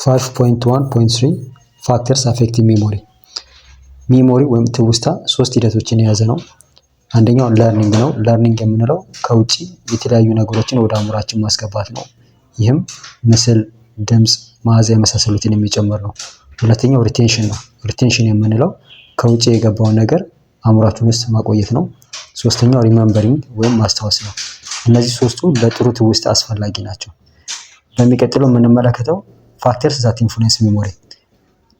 5.1.3 Factors affecting memory። Memory ወይም ትውስታ ሶስት ሂደቶችን የያዘ ነው። አንደኛው learning ነው። Learning የምንለው ከውጪ የተለያዩ ነገሮችን ወደ አእምሯችን ማስገባት ነው። ይህም ምስል፣ ድምጽ፣ መዓዛ የመሳሰሉትን የሚጨምር ነው። ሁለተኛው retention ነው። Retention የምንለው ከውጪ የገባውን ነገር አእምሯችን ውስጥ ማቆየት ነው። ሶስተኛው remembering ወይም ማስታወስ ነው። እነዚህ ሶስቱ ለጥሩ ትውስታ አስፈላጊ ናቸው። በሚቀጥለው የምንመለከተው factors that influence memory፣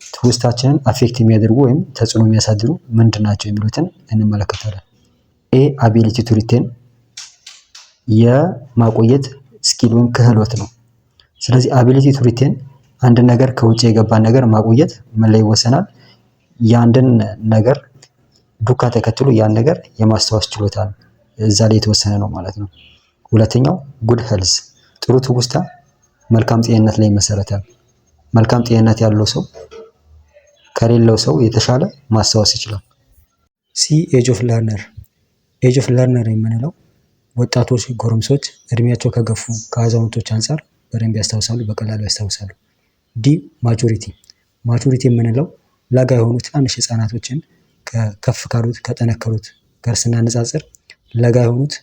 ትውስታችንን affect የሚያደርጉ ወይም ተጽዕኖ የሚያሳድሩ ምንድን ናቸው የሚሉትን እንመለከታለን። A, ability to retain፣ የማቆየት skill ወይም ክህሎት ነው። ስለዚህ ability to retain አንድን ነገር፣ ከውጭ የገባን ነገር ማቆየት ምን ላይ ይወሰናል? የአንድን ነገር ዱካ ተከትሎ ያን ነገር የማስታወስ ችሎታ እዛ ላይ የተወሰነ ነው ማለት ነው። ሁለተኛው good health፣ ጥሩ ትውስታ መልካም ጤንነት ላይ ይመሰረታል። መልካም ጤንነት ያለው ሰው ከሌለው ሰው የተሻለ ማስታወስ ይችላል። C, age of learner። Age of learner የምንለው ወጣቶች፣ ጎረምሶች እድሜያቸው ከገፉ ከአዛውንቶች አንፃር በደንብ ያስታውሳሉ፣ በቀላሉ ያስታውሳሉ። D, maturity። Maturity የምንለው ለጋ የሆኑ ትናንሽ ህፃናቶችን ከፍ ካሉት፣ ከጠነከሩት ጋር ስናነጻጽር ለጋ የሆኑት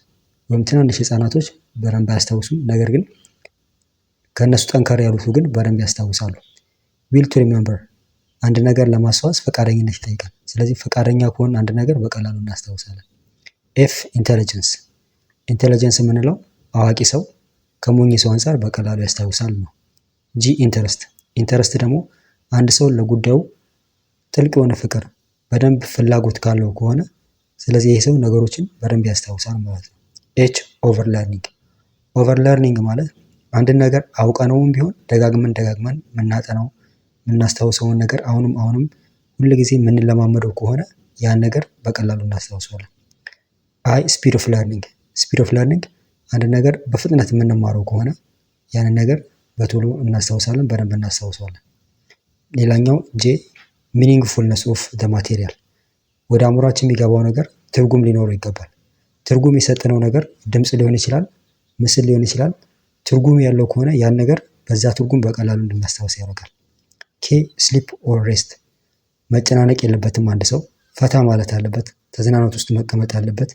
ወይም ትናንሽ ህፃናቶች በደንብ አያስታውሱም። ነገር ግን ከእነሱ ጠንከር ያሉት ግን በደንብ ያስታውሳሉ። Will to remember፣ አንድ ነገር ለማስታወስ ፈቃደኝነት ይጠይቃል። ስለዚህ ፈቃደኛ ከሆንን አንድ ነገር በቀላሉ እናስታውሳለን። F, intelligence። Intelligence የምንለው አዋቂ ሰው ከሞኝ ሰው አንፃር በቀላሉ ያስታውሳል ነው። G, interest። Interest ደግሞ አንድ ሰው ለጉዳዩ ጥልቅ የሆነ ፍቅር፣ በደንብ ፍላጎት ካለው ከሆነ ስለዚህ ይህ ሰው ነገሮችን በደንብ ያስታውሳል ማለት ነው። H, over learning። Over learning ማለት አንድን ነገር አውቀነውም ቢሆን ደጋግመን ደጋግመን የምናጠናው፣ የምናስታውሰውን ነገር አሁንም አሁንም ሁል ጊዜ የምንለማመደው ከሆነ ያን ነገር በቀላሉ እናስታውሰዋለን። I, speed of learning። Speed of learning አንድ ነገር በፍጥነት የምንማረው ከሆነ ያንን ነገር በቶሎ እናስታውሳለን፣ በደንብ እናስታውሰዋለን። ሌላኛው J, meaningfulness of the material፣ ወደ አእምሯችን የሚገባው ነገር ትርጉም ሊኖረው ይገባል። ትርጉም የሰጠነው ነገር ድምጽ ሊሆን ይችላል፣ ምስል ሊሆን ይችላል። ትርጉም ያለው ከሆነ ያን ነገር በዛ ትርጉም በቀላሉ እንድናስታውስ ያደርጋል። K, sleep or rest። መጨናነቅ የለበትም፣ አንድ ሰው ፈታ ማለት አለበት፣ ተዝናኖት ውስጥ መቀመጥ አለበት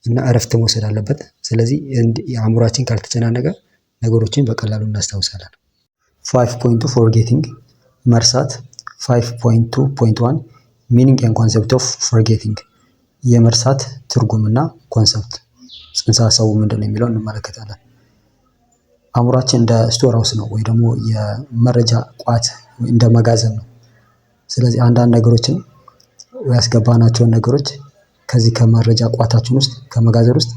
እና እረፍት መውሰድ አለበት። ስለዚህ አእምሯችን ካልተጨናነቀ ነገሮችን በቀላሉ እናስታውሳለን። 5.2 forgetting፣ መርሳት። 5.2.1 meaning and concept of forgetting፣ የመርሳት ትርጉምና concept፣ ጽንሰ ሀሳቡ ምንድን ነው የሚለውን እንመለከታለን። አእምሯችን እንደ store house ነው ወይ ደግሞ የመረጃ ቋት፣ እንደ መጋዘን ነው። ስለዚህ አንዳንድ ነገሮችን፣ ያስገባናቸውን ነገሮች ከዚህ ከመረጃ ቋታችን ውስጥ፣ ከመጋዘን ውስጥ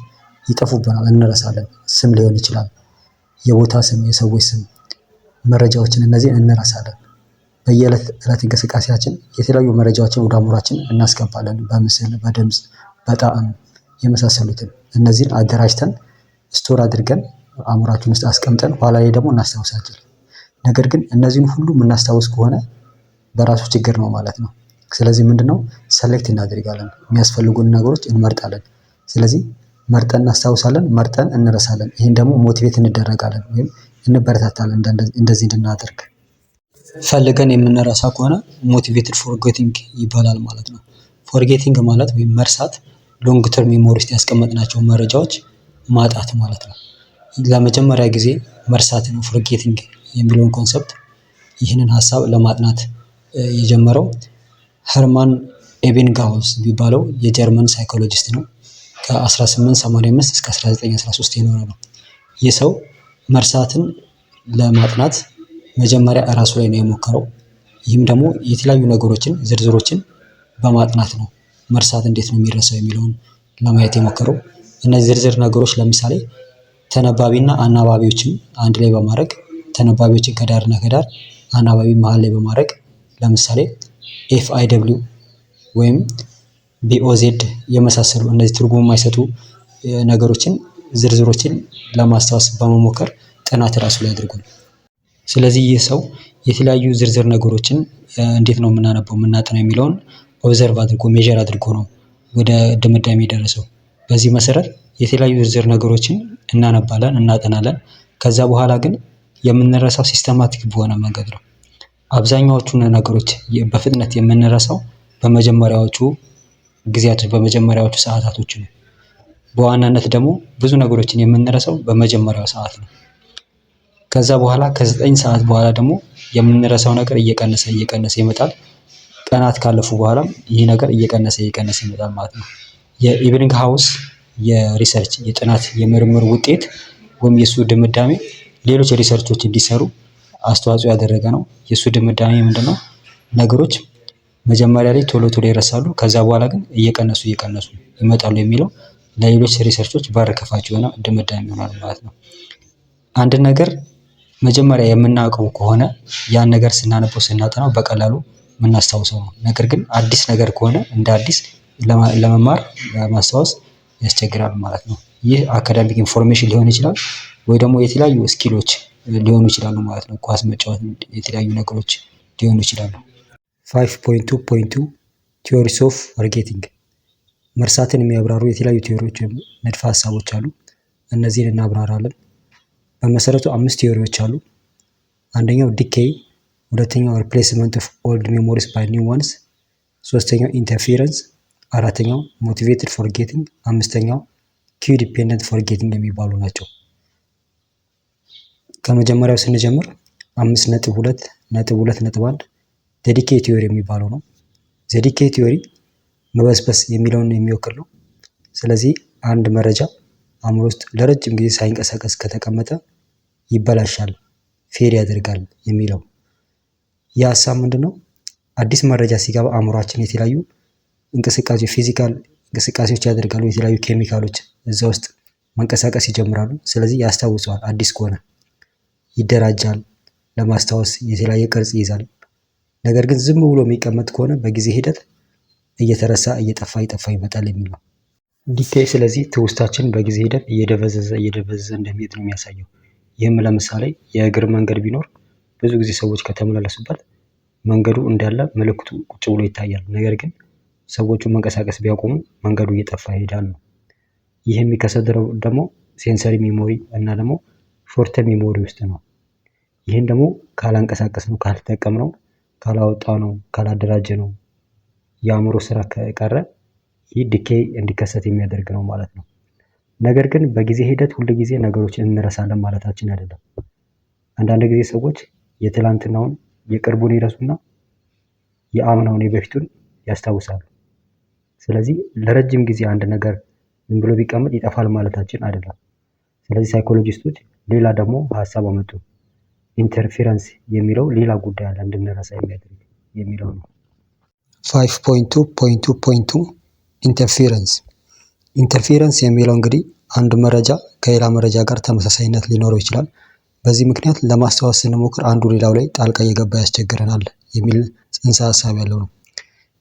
ይጠፉብናል፣ እንረሳለን። ስም ሊሆን ይችላል፣ የቦታ ስም፣ የሰዎች ስም፣ መረጃዎችን እነዚህን እንረሳለን። በየእለት እለት እንቅስቃሴያችን የተለያዩ መረጃዎችን ወደ አእምሯችን እናስገባለን፣ በምስል፣ በድምጽ፣ በጣዕም የመሳሰሉትን። እነዚህን አደራጅተን፣ store አድርገን፣ አእምሯችን ውስጥ አስቀምጠን ኋላ ላይ ደግሞ እናስታውሳለን። ነገር ግን እነዚህን ሁሉ የምናስታውስ ከሆነ በራሱ ችግር ነው ማለት ነው። ስለዚህ ምንድነው? Select እናደርጋለን፣ የሚያስፈልጉንን ነገሮች እንመርጣለን። ስለዚህ መርጠን እናስታውሳለን፣ መርጠን እንረሳለን። ይሄን ደግሞ motivate እንደረጋለን ወይም እንበረታታለን እንደዚህ እንድናደርግ። ፈልገን የምንረሳ ከሆነ motivated forgetting ይባላል ማለት ነው። Forgetting ማለት ወይም መርሳት long term memory ውስጥ ያስቀመጥናቸውን መረጃዎች ማጣት ማለት ነው። ለመጀመሪያ ጊዜ መርሳትን፣ forgetting የሚለውን concept፣ ይህንን ሀሳብ ለማጥናት የጀመረው ኸርማን ኤቢንግሃውስ የሚባለው የጀርመን psychologist ነው። ከ1885 እስከ 1913 የኖረ ነው። ይህ ሰው መርሳትን ለማጥናት መጀመሪያ እራሱ ላይ ነው የሞከረው። ይህም ደግሞ የተለያዩ ነገሮችን፣ ዝርዝሮችን በማጥናት ነው መርሳት እንዴት ነው የሚረሳው የሚለውን ለማየት የሞከረው። እነዚህ ዝርዝር ነገሮች ለምሳሌ ተነባቢና አናባቢዎችን አንድ ላይ በማድረግ፣ ተነባቢዎችን ከዳርና ከዳር፣ አናባቢ መሃል ላይ በማድረግ፣ ለምሳሌ FIW ወይም BOZ የመሳሰሉ እነዚህ ትርጉም የማይሰጡ ነገሮችን፣ ዝርዝሮችን ለማስታወስ በመሞከር ጥናት ራሱ ላይ አድርጓል። ስለዚህ ይህ ሰው የተለያዩ ዝርዝር ነገሮችን እንዴት ነው የምናነበው፣ የምናጠናው የሚለውን observe አድርጎ፣ measure አድርጎ ነው ወደ ድምዳሜ የደረሰው። በዚህ መሰረት የተለያዩ ዝርዝር ነገሮችን እናነባለን፣ እናጠናለን። ከዛ በኋላ ግን የምንረሳው systematic በሆነ መንገድ ነው። አብዛኛዎቹን ነገሮች በፍጥነት የምንረሳው በመጀመሪያዎቹ ጊዜያቶች፣ በመጀመሪያዎቹ ሰዓታቶች ነው። በዋናነት ደግሞ ብዙ ነገሮችን የምንረሳው በመጀመሪያው ሰዓት ነው። ከዛ በኋላ ከ9 ሰዓት በኋላ ደግሞ የምንረሳው ነገር እየቀነሰ እየቀነሰ ይመጣል። ቀናት ካለፉ በኋላም ይህ ነገር እየቀነሰ እየቀነሰ ይመጣል ማለት ነው። የ Ebbinghaus የ research፣ የጥናት፣ የምርምር ውጤት ወይም የእሱ ድምዳሜ ሌሎች research ኦች እንዲሰሩ አስተዋጽኦ ያደረገ ነው። የእሱ ድምዳሜ ምንድነው? ነገሮች መጀመሪያ ላይ ቶሎ ቶሎ ይረሳሉ፣ ከዛ በኋላ ግን እየቀነሱ እየቀነሱ ይመጣሉ የሚለው ለሌሎች research ኦች በር ከፋች የሆነ ድምዳሜ ይሆናል ማለት ነው። አንድ ነገር መጀመሪያ የምናውቀው ከሆነ ያን ነገር ስናነበው፣ ስናጠናው በቀላሉ የምናስታውሰው ነው። ነገር ግን አዲስ ነገር ከሆነ እንደ አዲስ ለመማር፣ ለማስታወስ ያስቸግራል ማለት ነው። ይህ academic information ሊሆን ይችላል ወይ ደግሞ የተለያዩ skill ኦች ሊሆኑ ይችላሉ ማለት ነው። ኳስ መጫወት፣ የተለያዩ ነገሮች ሊሆኑ ይችላሉ። 5.2.2 theories of forgetting። መርሳትን የሚያብራሩ የተለያዩ theory ዎች ወይም ንድፈ ሀሳቦች አሉ። እነዚህን እናብራራለን። በመሰረቱ አምስት theory ዎች አሉ። አንደኛው decay፣ ሁለተኛው replacement of old memories by new ones፣ ሶስተኛው interference፣ አራተኛው motivated forgetting፣ አምስተኛው cue dependent forgetting የሚባሉ ናቸው። ከመጀመሪያው ስንጀምር 5.2.2.1 decay theory የሚባለው ነው። Decay theory መበስበስ የሚለውን የሚወክል ነው። ስለዚህ አንድ መረጃ አእምሮ ውስጥ ለረጅም ጊዜ ሳይንቀሳቀስ ከተቀመጠ ይበላሻል፣ fade ያደርጋል የሚለው። ይህ ሀሳብ ምንድነው? አዲስ መረጃ ሲገባ አእምሯችን የተለያዩ እንቅስቃሴ፣ physical እንቅስቃሴዎች ያደርጋሉ። የተለያዩ ኬሚካሎች እዛ ውስጥ መንቀሳቀስ ይጀምራሉ። ስለዚህ ያስታውሰዋል። አዲስ ከሆነ ይደራጃል፣ ለማስታወስ የተለያየ ቅርጽ ይይዛል። ነገር ግን ዝም ብሎ የሚቀመጥ ከሆነ በጊዜ ሂደት እየተረሳ፣ እየጠፋ እየጠፋ ይመጣል የሚል ነው። Decay ስለዚህ ትውስታችን በጊዜ ሂደት እየደበዘዘ እየደበዘዘ እንደሚሄድ ነው የሚያሳየው። ይህም ለምሳሌ የእግር መንገድ ቢኖር ብዙ ጊዜ ሰዎች ከተመላለሱበት መንገዱ እንዳለ ምልክቱ ቁጭ ብሎ ይታያል። ነገር ግን ሰዎቹ መንቀሳቀስ ቢያቆሙ መንገዱ እየጠፋ ይሄዳል ነው። ይህ የሚከሰተው ደግሞ sensory memory እና ደግሞ short term memory ውስጥ ነው። ይህን ደግሞ ካላንቀሳቀስነው፣ ካልተጠቀምነው፣ ካላወጣነው፣ ካላደራጀነው፣ የአእምሮ ስራ ከቀረ ይህ decay እንዲከሰት የሚያደርግ ነው ማለት ነው። ነገር ግን በጊዜ ሂደት ሁል ጊዜ ነገሮችን እንረሳለን ማለታችን አይደለም። አንዳንድ ጊዜ ሰዎች የትላንትናውን፣ የቅርቡን ይረሱና የአምናውን፣ የበፊቱን ያስታውሳሉ። ስለዚህ ለረጅም ጊዜ አንድ ነገር ዝም ብሎ ቢቀመጥ ይጠፋል ማለታችን አይደለም። ስለዚህ ሳይኮሎጂስቶች ሌላ ደግሞ ሀሳብ አመጡ። Interference የሚለው ሌላ ጉዳይ አለ እንድንረሳ የሚያደርግ የሚለው ነው። 5.2.2.2 interference። Interference የሚለው እንግዲህ አንድ መረጃ ከሌላ መረጃ ጋር ተመሳሳይነት ሊኖረው ይችላል። በዚህ ምክንያት ለማስታወስ ስንሞክር አንዱ ሌላው ላይ ጣልቃ እየገባ ያስቸግረናል የሚል ጽንሰ ሀሳብ ያለው ነው።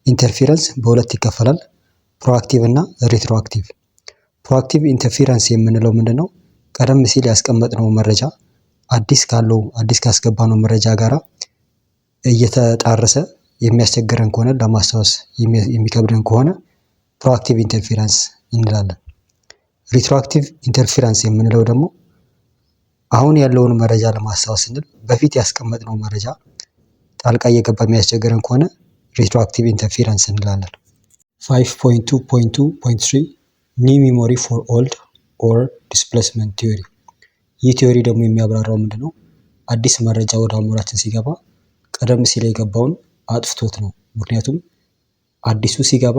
Interference በሁለት ይከፈላል። Proactive እና retroactive። Proactive interference የምንለው ምንድነው? ቀደም ሲል ያስቀመጥነው መረጃ አዲስ ካለው፣ አዲስ ካስገባነው መረጃ ጋራ እየተጣረሰ የሚያስቸግረን ከሆነ፣ ለማስታወስ የሚከብደን ከሆነ proactive interference እንላለን። Retroactive interference የምንለው ደግሞ አሁን ያለውን መረጃ ለማስታወስ ስንል በፊት ያስቀመጥነው መረጃ ጣልቃ እየገባ የሚያስቸግረን ከሆነ retroactive interference እንላለን። 5.2.2.3 new memory for old or displacement theory። ይህ theory ደግሞ የሚያብራራው ምንድነው? አዲስ መረጃ ወደ አእምሯችን ሲገባ ቀደም ሲል የገባውን አጥፍቶት ነው። ምክንያቱም አዲሱ ሲገባ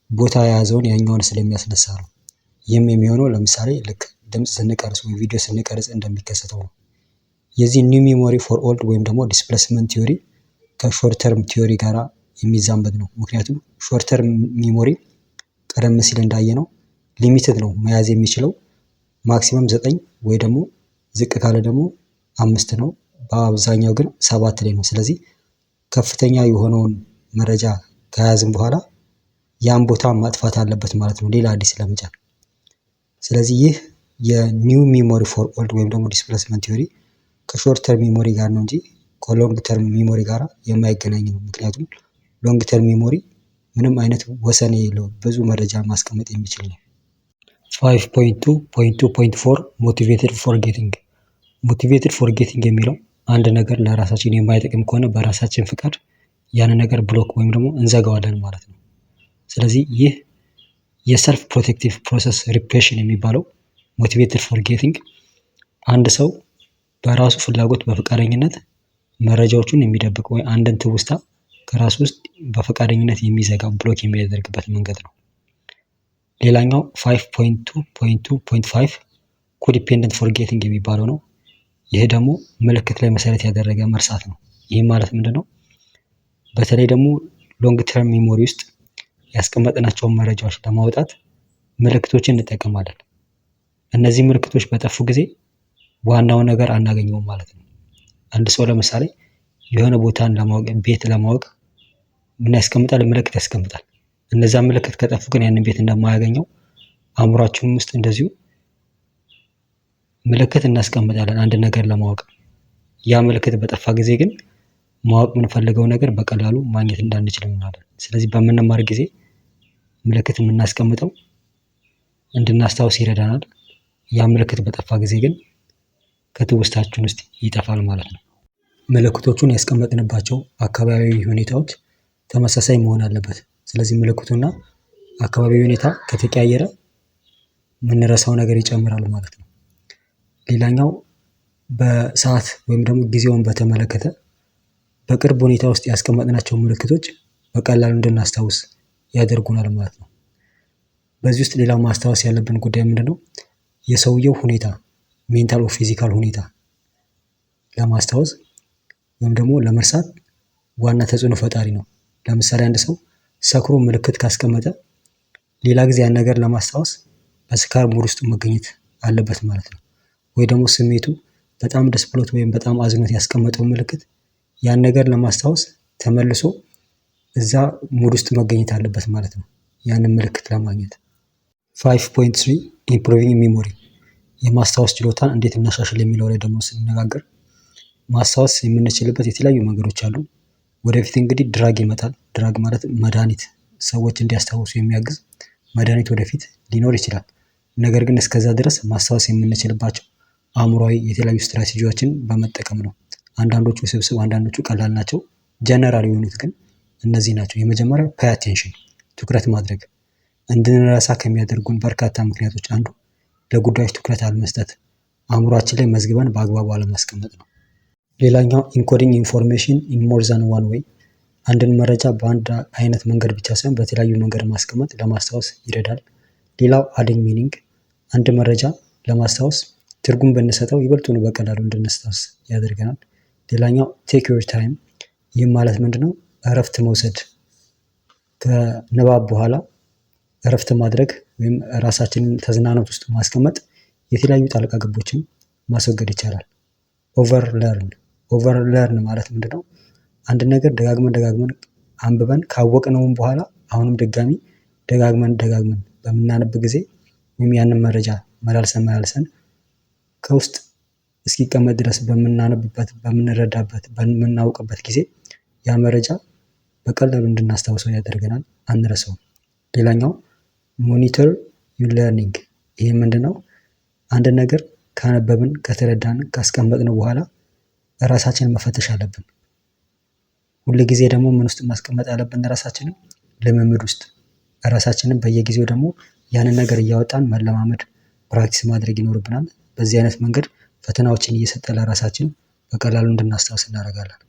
ቦታ የያዘውን ያኛውን ስለሚያስነሳ ነው። ይህም የሚሆነው ለምሳሌ ልክ ድምጽ ስንቀርጽ ወይ ቪዲዮ ስንቀርጽ እንደሚከሰተው ነው። የዚህ new memory for old ወይም ደግሞ displacement theory ከ short term theory ጋራ የሚዛመድ ነው። ምክንያቱም short term memory ቀደም ሲል እንዳየነው limited ነው፣ መያዝ የሚችለው maximum 9 ወይ ደግሞ ዝቅ ካለ ደግሞ 5 ነው። በአብዛኛው ግን 7 ላይ ነው። ስለዚህ ከፍተኛ የሆነውን መረጃ ከያዝን በኋላ ያን ቦታ ማጥፋት አለበት ማለት ነው፣ ሌላ አዲስ ለመጫን። ስለዚህ ይህ የ new memory for old ወይም ደግሞ displacement theory ከ short term memory ጋር ነው እንጂ ከ long term memory ጋር የማይገናኝ ነው። ምክንያቱም long term memory ምንም አይነት ወሰን የሌለው፣ ብዙ መረጃ ማስቀመጥ የሚችል ነው። 5.2.2.4 motivated forgetting። Motivated forgetting የሚለው አንድ መረጃ አንድ ነገር ለራሳችን የማይጠቅም ከሆነ በራሳችን ፍቃድ ያንን ነገር block ወይም ደግሞ እንዘጋዋለን ማለት ነው። ስለዚህ ይህ የ self protective process repression የሚባለው motivated forgetting አንድ ሰው በራሱ ፍላጎት በፈቃደኝነት መረጃዎቹን የሚደብቅ ወይ አንድን ትውስታ ከራሱ ውስጥ በፈቃደኝነት የሚዘጋ፣ block የሚያደርግበት መንገድ ነው። ሌላኛው 5.2.2.5 codependent forgetting የሚባለው ነው። ይህ ደግሞ ምልክት ላይ መሰረት ያደረገ መርሳት ነው። ይህም ማለት ምንድነው? በተለይ ደግሞ long term memory ውስጥ ያስቀመጥናቸውን መረጃዎች ለማውጣት ምልክቶችን እንጠቀማለን። እነዚህ ምልክቶች በጠፉ ጊዜ ዋናውን ነገር አናገኘውም ማለት ነው። አንድ ሰው ለምሳሌ የሆነ ቦታን ለማወቅ፣ ቤት ለማወቅ ምን ያስቀምጣል? ምልክት ያስቀምጣል። እነዛ ምልክት ከጠፉ ግን ያንን ቤት እንደማያገኘው አእምሯችንም ውስጥ እንደዚሁ ምልክት እናስቀምጣለን አንድ ነገር ለማወቅ። ያ ምልክት በጠፋ ጊዜ ግን ማወቅ የምንፈልገው ነገር በቀላሉ ማግኘት እንዳንችል እንሆናለን። ስለዚህ በምንማር ጊዜ ምልክት የምናስቀምጠው እንድናስታውስ ይረዳናል። ያ ምልክት በጠፋ ጊዜ ግን ከትውስታችን ውስጥ ይጠፋል ማለት ነው። ምልክቶቹን ያስቀመጥንባቸው አካባቢያዊ ሁኔታዎች ተመሳሳይ መሆን አለበት። ስለዚህ ምልክቱና አካባቢያዊ ሁኔታ ከተቀያየረ የምንረሳው ነገር ይጨምራል ማለት ነው። ሌላኛው በሰዓት ወይም ደግሞ ጊዜውን በተመለከተ በቅርብ ሁኔታ ውስጥ ያስቀመጥናቸው ምልክቶች በቀላሉ እንድናስታውስ ያደርጉናል ማለት ነው። በዚህ ውስጥ ሌላው ማስታወስ ያለብን ጉዳይ ምንድነው? የሰውየው ሁኔታ፣ mental or physical ሁኔታ ለማስታወስ ወይም ደግሞ ለመርሳት ዋና ተጽዕኖ ፈጣሪ ነው። ለምሳሌ አንድ ሰው ሰክሮ ምልክት ካስቀመጠ ሌላ ጊዜ ያን ነገር ለማስታወስ በስካር mood ውስጥ መገኘት አለበት ማለት ነው። ወይ ደግሞ ስሜቱ በጣም ደስ ብሎት ወይም በጣም አዝኖት ያስቀመጠው ምልክት ያን ነገር ለማስታወስ ተመልሶ እዛ mood ውስጥ መገኘት አለበት ማለት ነው፣ ያንን ምልክት ለማግኘት። 5.3 improving memory፣ የማስታወስ ችሎታን እንዴት እናሻሽል የሚለው ላይ ደግሞ ስንነጋገር ማስታወስ የምንችልበት የተለያዩ መንገዶች አሉ። ወደፊት እንግዲህ drug ይመጣል። Drug ማለት መድኃኒት፣ ሰዎች እንዲያስታውሱ የሚያግዝ መድኃኒት ወደፊት ሊኖር ይችላል። ነገር ግን እስከዛ ድረስ ማስታወስ የምንችልባቸው አእምሯዊ የተለያዩ ስትራቴጂዎችን በመጠቀም ነው። አንዳንዶቹ ውስብስብ፣ አንዳንዶቹ ቀላል ናቸው። ጀነራል የሆኑት ግን እነዚህ ናቸው። የመጀመሪያው pay attention፣ ትኩረት ማድረግ። እንድንረሳ ከሚያደርጉን በርካታ ምክንያቶች አንዱ ለጉዳዮች ትኩረት አለመስጠት፣ አእምሯችን ላይ መዝግበን በአግባቡ አለማስቀመጥ ነው። ሌላኛው encoding information in more than one way፣ አንድን መረጃ በአንድ አይነት መንገድ ብቻ ሳይሆን በተለያዩ መንገድ ማስቀመጥ ለማስታወስ ይረዳል። ሌላው adding meaning፣ አንድ መረጃ ለማስታወስ ትርጉም ብንሰጠው ይበልጡኑ በቀላሉ እንድናስታውስ ያደርገናል። ሌላኛው take your time፣ ይህም ማለት ምንድነው? እረፍት መውሰድ፣ ከንባብ በኋላ እረፍት ማድረግ ወይም ራሳችንን ተዝናኖት ውስጥ ማስቀመጥ የተለያዩ ጣልቃ ገቦችን ማስወገድ ይቻላል። Over learn። Over learn ማለት ምንድነው? አንድ ነገር ደጋግመን ደጋግመን አንብበን ካወቅነውም በኋላ አሁንም ድጋሚ ደጋግመን ደጋግመን በምናነብ ጊዜ ወይም ያንን መረጃ መላልሰን መላልሰን ከውስጥ እስኪቀመጥ ድረስ በምናነብበት፣ በምንረዳበት፣ በምናውቅበት ጊዜ ያ መረጃ በቀላሉ እንድናስታውሰው ያደርገናል፣ አንረሳውም። ሌላኛው monitor your learning፣ ይሄ ምንድነው? አንድ ነገር ካነበብን፣ ከተረዳን፣ ካስቀመጥነው በኋላ ራሳችንን መፈተሽ አለብን። ሁል ጊዜ ደግሞ ምን ውስጥ ማስቀመጥ አለብን? ራሳችንን ልምምድ ውስጥ፣ ራሳችንን በየጊዜው ደግሞ ያንን ነገር እያወጣን መለማመድ፣ practice ማድረግ ይኖርብናል። በዚህ አይነት መንገድ ፈተናዎችን እየሰጠን ለራሳችን በቀላሉ እንድናስታውስ እናደርጋለን።